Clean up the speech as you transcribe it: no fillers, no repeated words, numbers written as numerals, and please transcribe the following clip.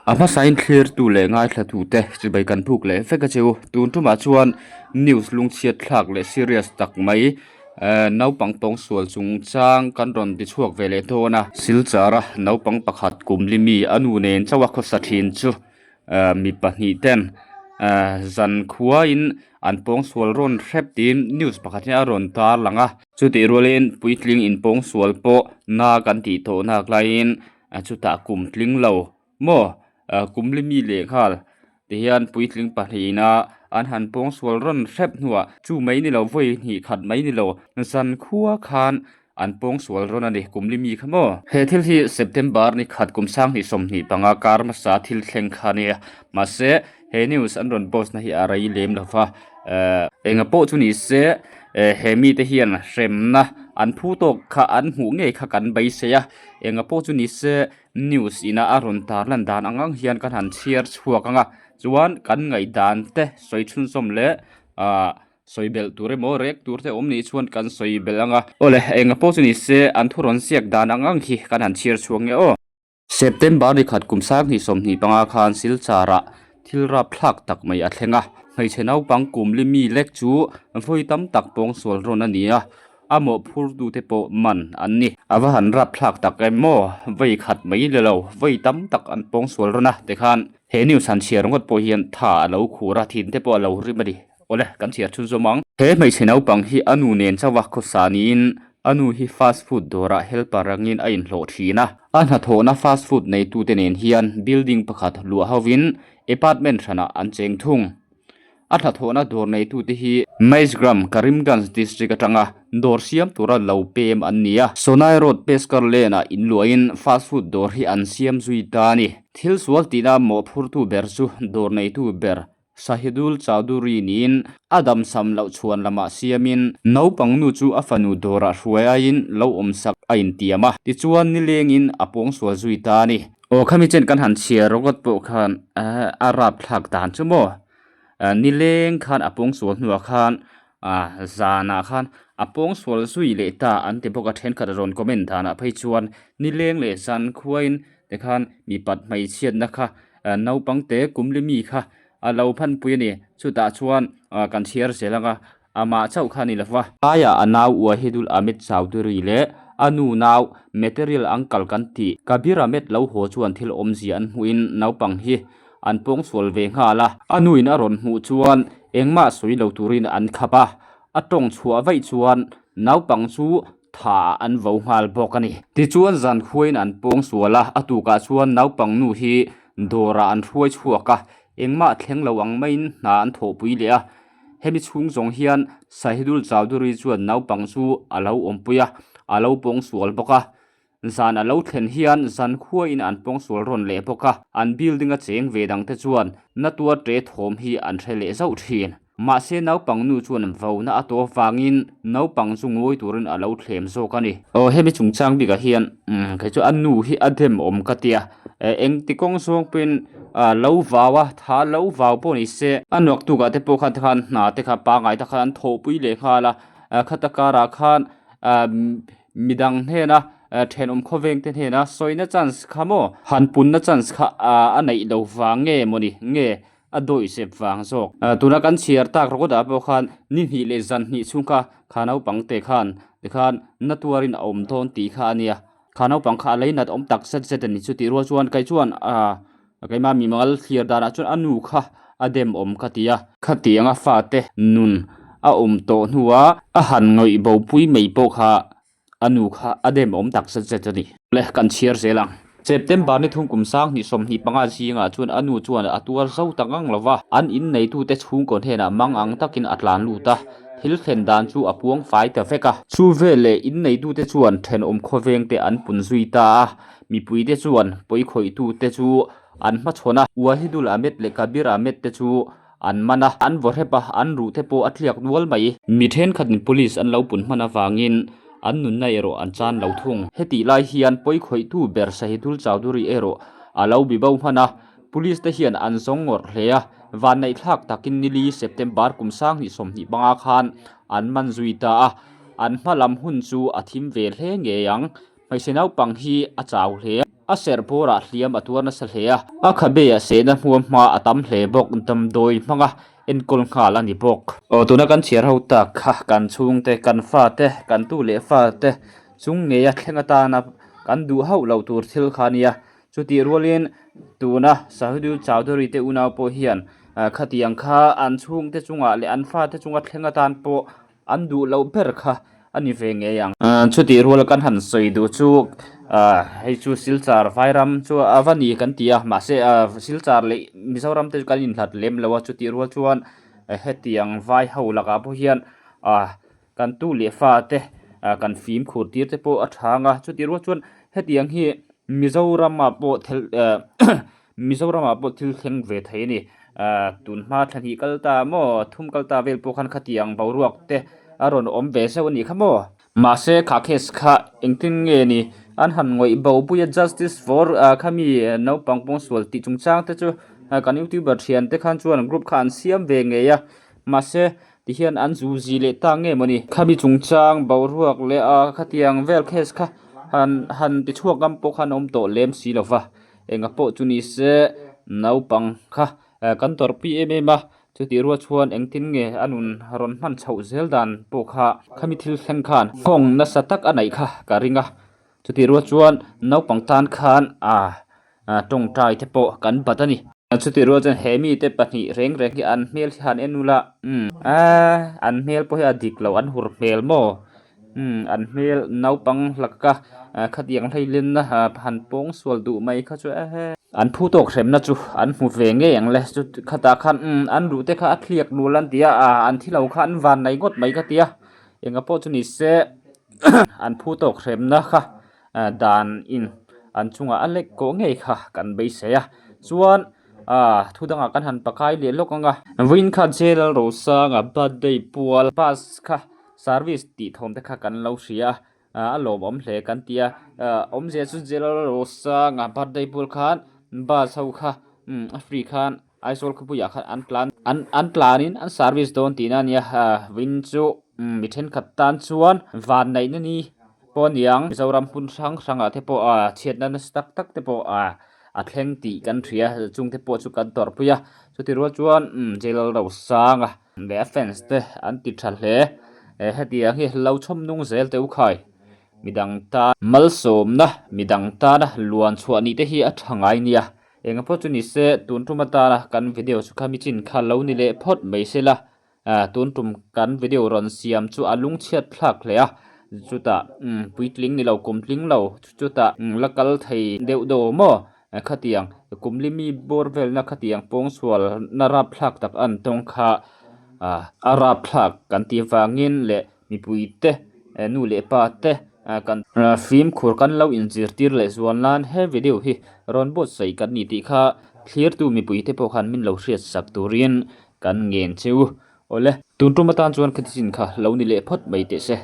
A hmasain thlirtu leh ngaithlatute chibai kan phuk leh vek a cheu. Tun tumah chuan news lungchhiat thlak leh serious tak mai eh naupang pawngsual chungchang kan rawn ti chhuak ve leh dawn a. Silchar a naupang pakhat kum li mi a nu nen chauh a khawsa thin chu eh mi pahnih ten eh zan khuain an pawngsual rawn hrep tiin news pakhat hi a rawn tarlang a. Chutih rualin puitling inpawngsual pawh na kan tih tawh nak laiin a chutah kum tling lo maw kum li mi lehnghal tihian puitling pahnihina an han pawngsual rawn hrep hnuah chu mai ni lo vawi hnih khat mai ni lo zan khua khan an pawngsual rawn a ni kum li mi kha maw. He thil hi September ni khat kum sanghnih 25 kar hmasa thil thleng kha a nia mahse he news an rawn post na hi a rei lem lo va ehh enga pawh chu ni se eh he mite hian hremna an phu tawk kha an hmuh ngei kha kan beisei a. Enga pawh chu ni se news ina a rawn tar lan dan ang ang hian kan han chhiar chhuak ang a chuan kan ngaihdan te sawi chhunzawm leh ahh sawi belh tur emaw rek tur te awm nih chuan kan sawi belh ang a. Awle enga pawh chu ni se an thu rawn ziak dan ang ang hi kan han chhiar chhuak nge aw. September ni khat kum sanghnih 25 khan Silchar ah thil rap thlak tak mai a thleng a hmeichhe naupang kum li mi lek chu vawi tam tak pawngsual rawn a ni a. A mawhphurtute pawh man an ni. A va han rapthlak tak em maw? Vawi khat mai le lo, vawi tam tak an pawngsual rawn a tikhan he news han chhiar ngawt pawh hian tha a lo khur a, thin te pawh a lo rim a ni. Awle, kan chhiar chhunzawm ang. He hmeichhe naupang hi a nu nen chauha khawsa niin a nu hi fast food dawrah helper angin a inhlawh thin a. A hnathawhna fast food neitute nen hian building pakhat luah hovin apartment hranah an cheng thung. A hnathawhna dawr neitute hi Maizgram, Karimganj district atanga dawr siam tura lo pem an ni a. Sonai Road Peskar Lane-ah inluahin fast food dawr hi an siam zui ta a ni. Thil sual tihna mawhphurtu ber chu dawr neitu ber Shahidul Chowdhury niin a damsam loh chhuan lamah siamin naupang nu chu a fanu dawrah hruai aiin lo awmsak a intiam a, tichuan nilengin a pawngsual zui ta a ni. Aw khami chen kan han chhiar rawt pawh khan a rapthlak dan chu maw? Nileng khan a pawngsual hnuah khan zanah khan a pawngsual zui leh ta an ti bawk a thenkhat a rawn comment danah phei chuan nileng leh zan khuain tikhan mipat hmeichhiatna kha naupang te kum li mi kha a lo phanpui a ni chutah chuan kan chhiar zel ang a. Amah chauh kha a ni lo va. Aiah a nau Wahidul Ahmed Chowdhury leh a nu nau Material Uncle kan tih Kabir Ahmed lo haw chuan thil awmzia an hmuhin naupang hi an pawngsual ve nghal a. A nuin a rawn hmuh chuan engmah sawi lo turin an khap a, a tawng chhuah vaih chuan naupang chu tha an vo nghal bawk a ni. Tichuan zan khuain an pawngsual a, a tukah chuan naupang nu hi dawrah an hruai chhuak a, engmah thleng lo ang maiin hna an thawhpui leh a. Hemi chhung zawng hian Sahidul Chowdhury chuan naupang chu a lo awmpui a, a lo pawngsual bawk a. Zan a lo thlen hian zan khuain an pawngsual rawn leh bawk a, an building a cheng ve dangte chuan na tuar ṭe thawm hi an hre leh zauh ṭhin. Mahse naupang nu chuan vona a tawp vangin naupang chu ngawi turin a lo thlem zawk a ni. Aw hemi chungchang bikah hian kei chu a nu hi a dem awm ka tia. Engti kawng zawng pawhin lo vau a, tha lo vau pawh ni se. A nuak tukah te pawh khan tikhan hna te kha pangngai tak khan an thawhpui leh nghal a, khata karah khan midang hnena thenawm khawveng te hnena sawina chance kha maw han punna chance kha a neih lo vang nge mawni nge a dawihzep vang zawk. Tuna kan chhiar tak rawt ah pawh khan ni hnih leh zan hnih chhung kha kha naupang te khan tikhan na tuarin a awm dawn tih kha a nia. Kha naupang kha a lei nat awm tak zet zet a ni chu tih rual chuan kei chuan ahh keimah mimal thlir danah chuan a nu kha a dem awm ka ti a. Khatianga fate nun a awm tawh hnua a han ngawih bo pui mai pawh kha a nu kha a dem awm tak zet zet a ni. Le kan chhiar zel ang. September ni thum kum sanghnih 25 zingah chuan a nu chuan a tuar zo ta ngang lo va, an inneitute chhungkaw hnenah mang ang takin a tlan lut a. Thil thlen dan chu a puang fai ta vek a. Chu veleh inneitute chuan thenawm khawvengte an pun zui ta a, mipuite chuan pawikhawih-tute chu an hmachhawn a. Wahidul Ahmed leh Kabir Ahmed te chu an man a, an vaw hrep a, an ruh te pawh a tliak nual mai. Mi thenkhatin police an lo pun hman avangin an nunna erawh an chan lo thung. Hetih lai hian pawikhawihtu ber Shahidul Chowdhury erawh a lo bibo hman a, Police te hian an zawng ngawrh hle a, vanneihthlak takin nili September kum 2025 khan an man zui ta a, an hma lam hun chu a thim ve hle ngei ang. Hmeichhe naupang hi a chau hle. A serh bawrah hliam a tuar nasa hle a, a khabe a sehna hmuam hma a tam hle bawk. Damdawi hmanga enkawl nghal a ni bawk. Aw tuna kan chhiar ho tak kha kan chhungte, kan fate, kan tu leh fate chung ngeia thleng atana kan duh hauh loh tur thil kha a nia. Chutih rualin tuna Sahidul Chowdhury te unau pawh hian khatiang kha an chhungte chungah leh an fate chunga thleng atan pawh an duh loh ber kha a ni ve ngei ang. Chutih ruala kan han sawi duh chu hei chu Silchar Vairam chu a va ni kan ti a, mahse Silchar leh Mizoram te chu kan inhlat lem lo a, chutih rual chuan hetiang vai ho lakah pawh hian kan tu leh fa te kan fimkhur tir te pawh a tha ang a, chutih rual chuan hetiang hi Mizoramah pawh thil Mizoramah pawh thil thleng ve thei a ni. Ahh tun hma thla hnih kal ta maw thum kal ta vel pawh khan khatiang boruak te a rawn awm ve zeuh a nih kha maw. Mahse kha case kha engtin nge ni an han ngawih bo pui a justice for ah khami naupang pawngsual tih chungchang te chu kan youtuber thian te khan chuan group kha an siam ve ngei a mahse tihian an zu zi leh ta nge mawni. Khami chungchang boruak leh ah khatiang vel case kha han han ti chhuak ngam pawh khan a awm tawh lem si lova. Enga pawh chu ni se naupang kha kan tawrhpui em em a, chutih rual chuan engtin nge a nun rawn hman chhoh zel dan pawh kha khami thil thleng khan nghawng nasa tak a neih kha ka ring a, chutih rual chuan naupang tan khan ah tawngtai te pawh kan bat a ni. Chutih rual chuan he mite pahnih reng reng hi an hmel hi han en ula umm an hmel pawh hi a dik lo an hur hmel maw Umm an hmel naupang hlaka khatiang hleilenna han pawng sual duh mai kha chu ehe. An phu tawk hremna chu an hmu ve ngei ang le chu khatah khan umm an ruh te kha a thliak nul an ti a an thi lo kha an van nei ngawt mai ka ti a enga pawh chu ni se an phu tawk hremna kha dan in an chungah a lek kawh ngei kha kan beisei a chuan ah thu dangah kan han pakai leh lawk ang a. Vawiin kha J Lalrosanga birthday pual bus kha. Service tih thawm te kha kan lo hria a, a lawmawm hle kan ti a, awmzia chu General Rosanga birthday bul khan bus ho kha a free khan Aizawl khawpuiah khan an tlan an tlanin an service dawn tihna a nia, vin chu mi thenkhat tan chuan vanneihna ni pawh a ni ang, Mizoram hmun hrang hrangah te pawh chhiatna nasa tak tak te pawh a thleng tih kan hria, chungte pawh chu kan tawrhpui a, chutih rual chuan General Rosanga. Leh a fans te an ti tha hle. Hetiang hi lo chhawm nung zel teh u khai. Midang tan malsawmna, midang tana luan chhuah nih te hi a tha ngai nia. Enga pawh chu ni se, tun tum atana kan video chu kha mi chin kha lo ni leh phawt mai se la. Tun tum kan video rawn siam chu a lungchhiat thlak hle a. Chutah puitling ni lo, kum tling lo, chutah la kal thei deuh deuh maw? Khatiang kumli mi bawr velna khatiang pawngsualna rapthlak tak an tawng kha a rapthlak kan tih vangin leh mipuite nu leh pa te kan fimkhur kan lo inzirtir leh zual nan he video hi rawn buatsaih kan ni tih kha thlirtu mipuite pawh khan min lo hriatsak turin kan ngen cheu. Awle, tun tum atan chuan khati chin kha lo ni leh phawt mai teh se.